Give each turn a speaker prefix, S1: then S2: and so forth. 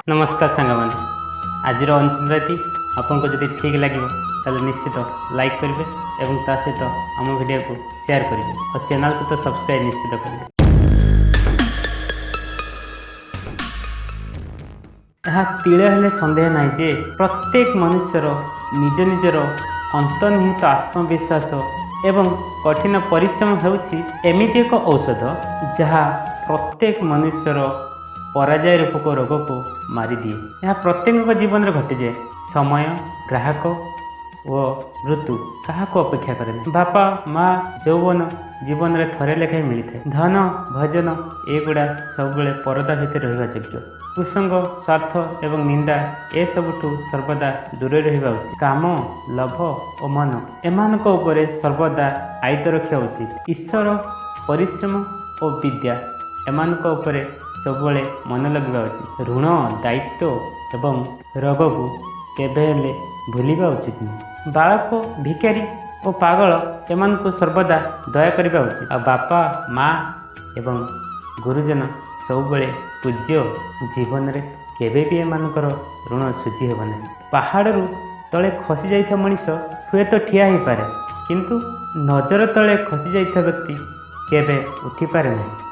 S1: ନମସ୍କାର ସାଙ୍ଗମାନେ, ଆଜିର ଅନୁଚିନ୍ତାଟି ଆପଣଙ୍କୁ ଯଦି ଠିକ୍ ଲାଗିବ, ତାହେଲେ ନିଶ୍ଚିତ ଲାଇକ୍ କରିବେ ଏବଂ ତା ସହିତ ଆମ ଭିଡ଼ିଓକୁ ସେୟାର କରିବେ ଆଉ ଚ୍ୟାନେଲକୁ ତ ସବସ୍କ୍ରାଇବ୍ ନିଶ୍ଚିତ କରିବେ। ଏହା ତିଳେ ହେଲେ ସନ୍ଦେହ ନାହିଁ ଯେ ପ୍ରତ୍ୟେକ ମନୁଷ୍ୟର ନିଜ ନିଜର ଅନ୍ତର୍ନିହିତ ଆତ୍ମବିଶ୍ୱାସ ଏବଂ କଠିନ ପରିଶ୍ରମ ହେଉଛି ଏମିତି ଏକ ଔଷଧ, ଯାହା ପ୍ରତ୍ୟେକ ମନୁଷ୍ୟର ପରାଜୟ ରୂପକ ରୋଗକୁ ମାରିଦିଏ। ଏହା ପ୍ରତ୍ୟେକଙ୍କ ଜୀବନରେ ଘଟିଯାଏ। ସମୟ, ଗ୍ରାହକ ଓ ଋତୁ କାହାକୁ ଅପେକ୍ଷା କରେ ନାହିଁ। ବାପା, ମା, ଯୌବନ ଜୀବନରେ ଥରେ ଲେଖାଏଁ ମିଳିଥାଏ। ଧନ, ଭଜନ ଏଗୁଡ଼ା ସବୁବେଳେ ପରଦା ଭିତରେ ରହିବା ଯୋଗ୍ୟ। କୁସଙ୍ଗ, ସ୍ୱାର୍ଥ ଏବଂ ନିନ୍ଦା ଏସବୁଠୁ ସର୍ବଦା ଦୂରରେ ରହିବା ଉଚିତ। କାମ, ଲୋଭ ଓ ମନ ଏମାନଙ୍କ ଉପରେ ସର୍ବଦା ଆୟତ୍ତ ରଖିବା ଉଚିତ। ଈଶ୍ୱର, ପରିଶ୍ରମ ଓ ବିଦ୍ୟା ଏମାନଙ୍କ ଉପରେ ସବୁବେଳେ ମନ ଲଗେଇବା ଉଚିତ। ଋଣ, ଦାୟିତ୍ୱ ଏବଂ ରୋଗକୁ କେବେ ହେଲେ ଭୁଲିବା ଉଚିତ ନୁହେଁ। ବାଳକ, ଭିକାରୀ ଓ ପାଗଳ ଏମାନଙ୍କୁ ସର୍ବଦା ଦୟା କରିବା ଉଚିତ। ଆଉ ବାପା, ମା ଏବଂ ଗୁରୁଜନ ସବୁବେଳେ ପୂଜ୍ୟ। ଜୀବନରେ କେବେ ବି ଏମାନଙ୍କର ଋଣ ଶୁଝି ହେବ ନାହିଁ। ପାହାଡ଼ରୁ ତଳେ ଖସି ଯାଇଥିବା ମଣିଷ ହୁଏତ ଠିଆ ହୋଇପାରେ, କିନ୍ତୁ ନଜର ତଳେ ଖସି ଯାଇଥିବା ବ୍ୟକ୍ତି କେବେ ଉଠିପାରେ ନାହିଁ।